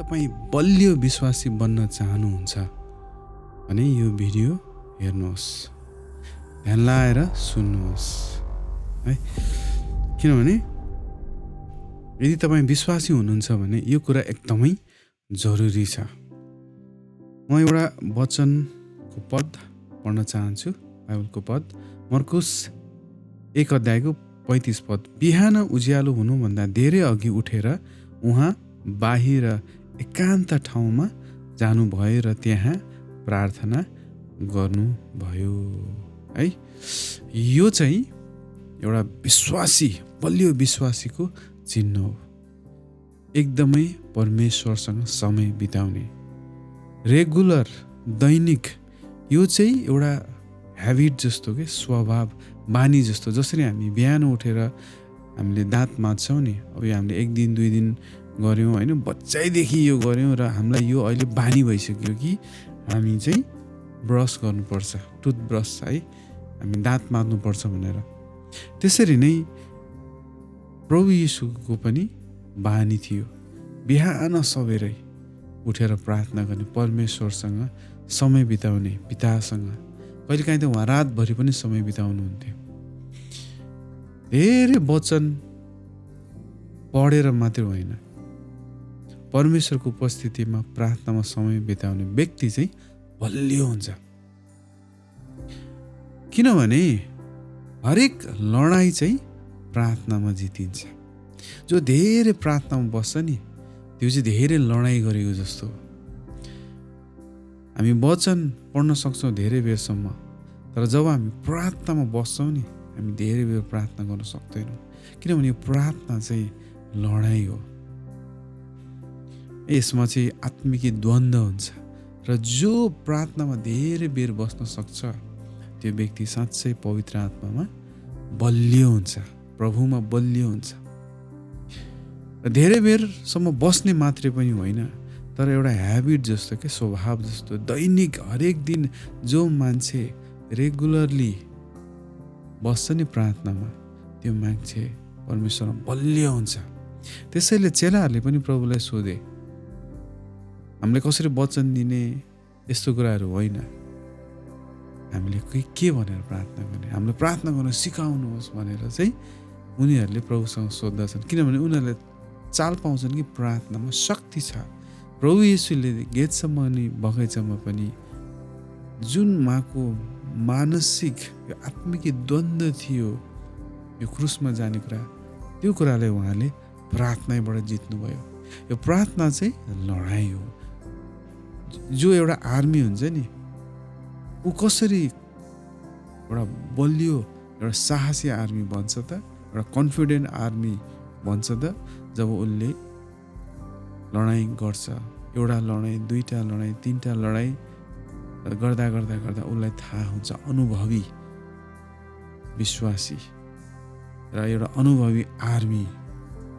तपाईँ बलियो विश्वासी बन्न चाहनुहुन्छ भने यो भिडियो हेर्नुहोस्, ध्यान लाएर सुन्नुहोस् है। किनभने यदि तपाईँ विश्वासी हुनुहुन्छ भने यो कुरा एकदमै जरुरी छ। म एउटा वचनको पद पढ्न चाहन्छु, बाइबलको पद मर्कुस 1:35 पद। बिहान उज्यालो हुनुभन्दा धेरै अघि उठेर उहाँ बाहिर एकान्त ठाउँमा जानुभयो र त्यहाँ प्रार्थना गर्नुभयो है। यो चाहिँ एउटा विश्वासी, बलियो विश्वासीको चिन्ह हो। एकदमै परमेश्वरसँग समय बिताउने, रेगुलर, दैनिक, यो चाहिँ एउटा ह्याबिट जस्तो के, स्वभाव, बानी जस्तो। जसरी हामी बिहान उठेर हामीले दाँत माझ्छौँ नि, अब यो हामीले 1 दिन 2 दिन गऱ्यौँ होइन, बच्चैदेखि यो गऱ्यौँ र हामीलाई यो अहिले बानी भइसक्यो कि हामी चाहिँ ब्रस गर्नुपर्छ, टुथब्रस है, हामी दाँत माझ्नुपर्छ भनेर। त्यसरी नै प्रभु येशूको पनि बानी थियो बिहान सबेरै उठेर प्रार्थना गर्ने, परमेश्वरसँग समय बिताउने, पितासँग। कहिलेकाहीँ त उहाँ रातभरि पनि समय बिताउनुहुन्थ्यो। धेरै वचन पढेर मात्र होइन, परमेश्वरको उपस्थितिमा प्रार्थनामा समय बिताउने व्यक्ति चाहिँ बलियो हुन्छ। किनभने हरेक लडाइँ चाहिँ प्रार्थनामा जितिन्छ। जो धेरै प्रार्थनामा बस्छ नि, त्यो चाहिँ धेरै लडाइँ गरेको जस्तो हो। हामी वचन पढ्न सक्छौँ धेरै बेरसम्म, तर जब हामी प्रार्थनामा बस्छौँ नि, हामी धेरै बेर प्रार्थना गर्न सक्दैनौँ। किनभने यो प्रार्थना चाहिँ लडाइँ हो। यसमा चाहिँ आत्मिक द्वन्द्व हुन्छ र जो प्रार्थनामा धेरै बेर बस्न सक्छ त्यो व्यक्ति साँच्चै पवित्र आत्मामा बलियो हुन्छ, प्रभुमा बलियो हुन्छ। र धेरै बेरसम्म बस्ने मात्रै पनि होइन, तर एउटा ह्याबिट जस्तो के, स्वभाव जस्तो, दैनिक हरेक दिन जो मान्छे रेगुलरली बस्छ नि प्रार्थनामा, त्यो मान्छे परमेश्वरमा बलियो हुन्छ। त्यसैले चेलाहरूले पनि प्रभुलाई सोधे, हामीले कसरी वचन दिने, यस्तो कुराहरू होइन, हामीले के भनेर प्रार्थना गर्ने, हामीले प्रार्थना गर्न सिकाउनुहोस् भनेर चाहिँ उनीहरूले प्रभुसँग सोद्धछन्। किनभने उनीहरूले चाल पाउँछन् कि प्रार्थनामा शक्ति छ। प्रभु येशूले गेतसेमनी बगैँचामा पनि जुन उहाँको मानसिक यो आत्मिक द्वन्द्व थियो, यो क्रुसमा जाने कुरा, त्यो कुरालाई उहाँले प्रार्थनाबाट जित्नुभयो। यो प्रार्थना चाहिँ लडाइँ हो। जो एउटा आर्मी हुन्छ नि, ऊ कसरी एउटा बलियो, एउटा साहसी आर्मी बन्छ त, एउटा कन्फिडेन्ट आर्मी बन्छ त, जब उसले लडाइँ गर्छ। एउटा लडाइँ, 2टा लडाइँ, 3टा लडाइँ गर्दा गर्दा गर्दा उसलाई थाहा हुन्छ, अनुभवी विश्वासी र एउटा अनुभवी आर्मी,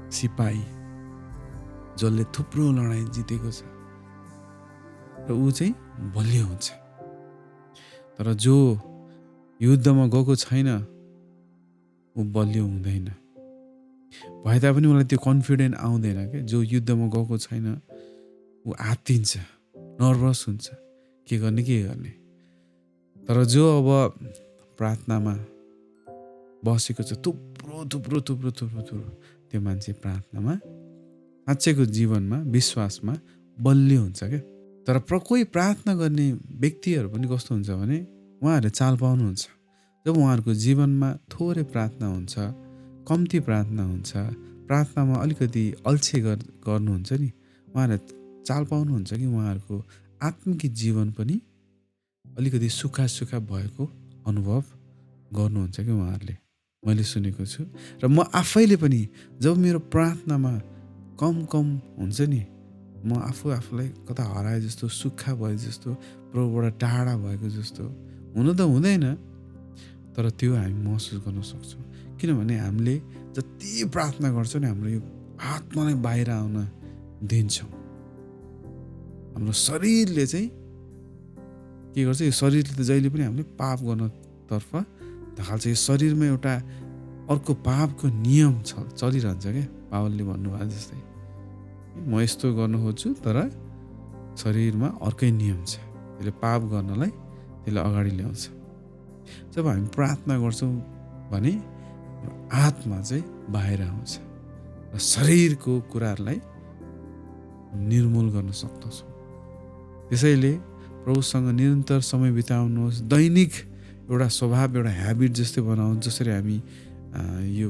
सिपाही जसले थुप्रो लडाइँ जितेको छ, र ऊ चाहिँ बलियो हुन्छ। तर जो युद्धमा गएको छैन ऊ बलियो हुँदैन। भए तापनि उसलाई त्यो कन्फिडेन्ट आउँदैन के। जो युद्धमा गएको छैन ऊ आत्तिन्छ, नर्भस हुन्छ, के गर्ने। तर जो अब प्रार्थनामा बसेको छ, थुप्रो त्यो मान्छे प्रार्थनामा, साँच्चैको जीवनमा, विश्वासमा बलियो हुन्छ क्या। तर कोही प्रार्थना गर्ने व्यक्तिहरू पनि कस्तो हुन्छ भने उहाँहरूले चाल पाउनुहुन्छ। जब उहाँहरूको जीवनमा थोरै प्रार्थना हुन्छ, कम्ती प्रार्थना हुन्छ, प्रार्थनामा अलिकति अल्छे गर्नुहुन्छ नि, उहाँहरूले चाल पाउनुहुन्छ कि उहाँहरूको आत्मिक जीवन पनि अलिकति सुक्खा भएको अनुभव गर्नुहुन्छ कि उहाँहरूले। मैले सुनेको छु र म आफैले पनि जब मेरो प्रार्थनामा कम हुन्छ नि, म आफूलाई कता हराए जस्तो, सुक्खा भए जस्तो, प्रभुबाट टाढा भएको जस्तो हुनु त हुँदैन, तर त्यो हामी महसुस गर्न सक्छौँ। किनभने हामीले जति प्रार्थना गर्छौँ नि, हाम्रो यो आत्मालाई बाहिर आउन दिन्छौँ। हाम्रो शरीरले चाहिँ के गर्छ, यो शरीरले त जहिले पनि हामीले पाप गर्नतर्फ धकाल्छ। यो शरीरमा एउटा अर्को पापको नियम चलिरहन्छ क्या। पावलले भन्नुभयो जस्तै म यस्तो गर्न खोज्छु तर शरीरमा अर्कै नियम छ, त्यसले पाप गर्नलाई त्यसले अगाडि ल्याउँछ। जब हामी प्रार्थना गर्छौँ भने आत्मा चाहिँ बाहिर आउँछ र शरीरको कुराहरूलाई निर्मूल गर्न सक्दछौँ। त्यसैले प्रभुसँग निरन्तर समय बिताउनुहोस्, दैनिक एउटा स्वभाव, एउटा ह्याबिट जस्तै बनाउनुहोस्। जसरी हामी यो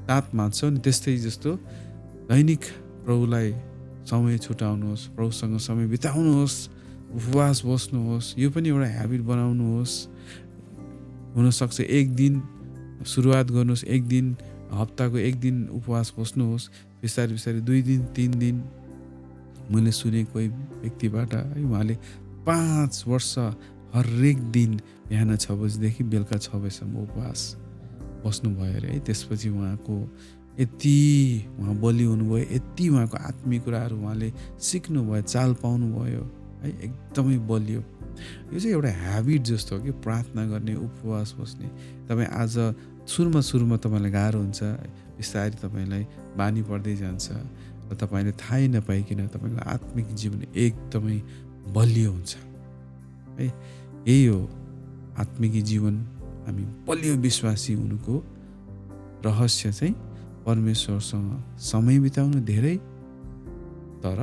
दाँत माझ्छौँ नि त्यस्तै जस्तो दैनिक प्रभुलाई समय छुटाउनुहोस्, प्रभुसँग समय बिताउनुहोस्, उपवास बस्नुहोस्। यो पनि एउटा ह्याबिट बनाउनुहोस्। हुनसक्छ एक दिन सुरुवात गर्नुहोस्, एक दिन हप्ताको एक दिन उपवास बस्नुहोस्, बिस्तारै बिस्तारै 2 दिन 3 दिन। मैले सुने कोही व्यक्तिबाट है, उहाँले 5 वर्ष हरेक दिन बिहान 6 बजीदेखि बेलुका 6 बजीसम्म उपवास बस्नुभयो अरे है। त्यसपछि उहाँको यति उहाँ बलि हुनुभयो, यति उहाँको आत्मिक कुराहरू उहाँले सिक्नुभयो, चाल पाउनुभयो है, एकदमै बलियो। यो चाहिँ एउटा ह्याबिट जस्तो हो कि प्रार्थना गर्ने, उपवास बस्ने। तपाईँ आज सुरुमा तपाईँलाई गाह्रो हुन्छ, बिस्तारै तपाईँलाई बानी पर्दै जान्छ र तपाईँले थाहै नपाइकन तपाईँको आत्मिक जीवन एकदमै बलियो हुन्छ है। यही हो आत्मिक जीवन, हामी बलियो विश्वासी हुनुको रहस्य चाहिँ परमेश्वरसँग समय बिताउनु धेरै, तर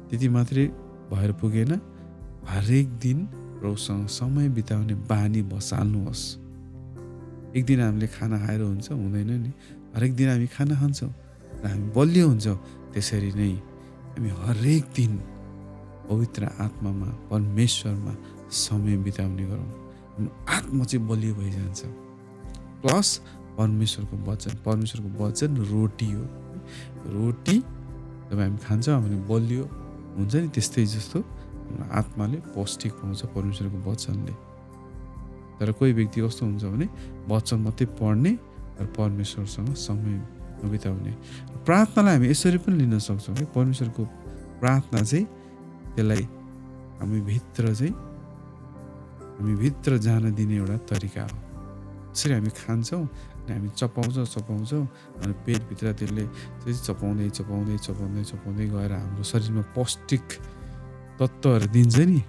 त्यति मात्रै भएर पुगेन, हरेक दिन प्रभुसँग समय बिताउने बानी बसाल्नुहोस्। एक दिन हामीले खाना खाएर हुन्छ हुँदैन नि, हरेक दिन हामी खाना खान्छौँ र हामी बलियो हुन्छौँ। त्यसरी नै हामी हरेक दिन पवित्र आत्मामा, परमेश्वरमा समय बिताउने गरौँ। आत्मा चाहिँ बलियो भइजान्छ। प्लस परमेश्वरको वचन रोटी हो। रोटी जब हामी खान्छौँ हामी बलियो हुन्छ नि, त्यस्तै जस्तो आत्माले पौष्टिक पाउँछ परमेश्वरको वचनले। तर कोही व्यक्ति कस्तो हुन्छ भने वचन मात्रै पढ्ने र परमेश्वरसँग समय बिताउने। प्रार्थनालाई हामी यसरी पनि लिन सक्छौँ कि परमेश्वरको प्रार्थना चाहिँ त्यसलाई हामी भित्र जान दिने एउटा तरिका हो। त्यसरी हामी खान्छौँ अनि हामी चपाउँछौँ अनि पेटभित्र त्यसले चाहिँ चपाउँदै गएर हाम्रो शरीरमा पौष्टिक तत्त्वहरू दिन्छ नि।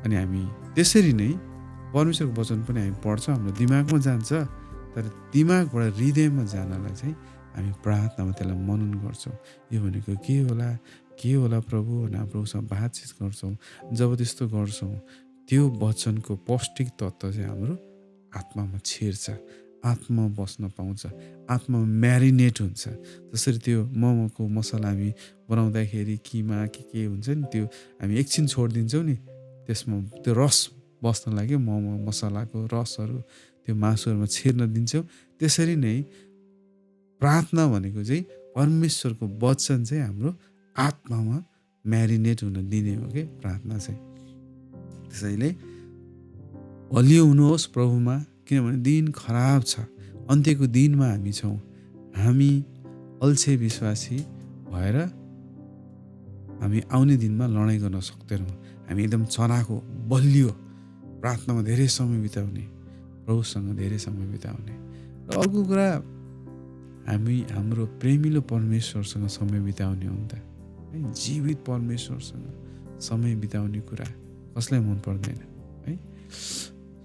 अनि हामी त्यसरी नै परमेश्वरको वचन पनि हामी पढ्छौँ, हाम्रो दिमागमा जान्छ, तर दिमागबाट हृदयमा जानलाई चाहिँ हामी प्रार्थनामा त्यसलाई मनन गर्छौँ। यो भनेको के होला प्रभु भनेर प्रभुसँग बातचित गर्छौँ। जब त्यस्तो गर्छौँ त्यो वचनको पौष्टिक तत्त्व चाहिँ हाम्रो आत्मामा छिर्छ, आत्मा बस्न पाउँछ, आत्मा म्यारिनेट हुन्छ। जसरी त्यो मोमोको मसला हामी बनाउँदाखेरि किमा के हुन्छ नि, त्यो हामी एकछिन छोडिदिन्छौँ नि, त्यसमा त्यो रस बस्न लागि मोमो मसलाको रसहरू त्यो मासुहरूमा छिर्न दिन्छौँ। त्यसरी नै प्रार्थना भनेको चाहिँ परमेश्वरको वचन चाहिँ हाम्रो आत्मामा म्यारिनेट हुन दिने हो कि प्रार्थना चाहिँ। त्यसैले बलियो हुनुहोस् प्रभुमा, किनभने दिन खराब छ, अन्त्यको दिनमा हामी छौँ। हामी अल्छे विश्वासी भएर हामी आउने दिनमा लडाइँ गर्न सक्दैनौँ। हामी एकदम चलाको बलियो प्रार्थनामा धेरै समय बिताउने, प्रभुसँग धेरै समय बिताउने। र अर्को कुरा हामी हाम्रो प्रेमिलो परमेश्वरसँग समय बिताउने हो नि त है। जीवित परमेश्वरसँग समय बिताउने कुरा कसलाई मन पर्दैन है।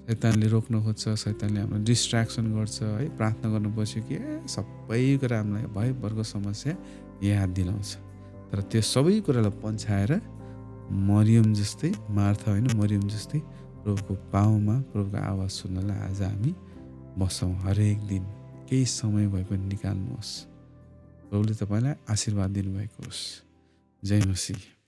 शैतानले रोक्न खोज्छ, शैतानले हाम्रो डिस्ट्र्याक्सन गर्छ है। प्रार्थना गर्नु बस्यो कि सबै कुरा हामीलाई भयभरको समस्या याद दिलाउँछ। तर त्यो सबै कुरालाई पन्छाएर मरियम जस्तै, मार्था होइन मरियम जस्तै प्रभुको पाउमा प्रभुको आवाज सुन्नलाई आज हामी बसौँ। हरेक दिन केही समय भए पनि निकाल्नुहोस्। प्रभुले तपाईँलाई आशीर्वाद दिनुभएको होस्। जय मसीह।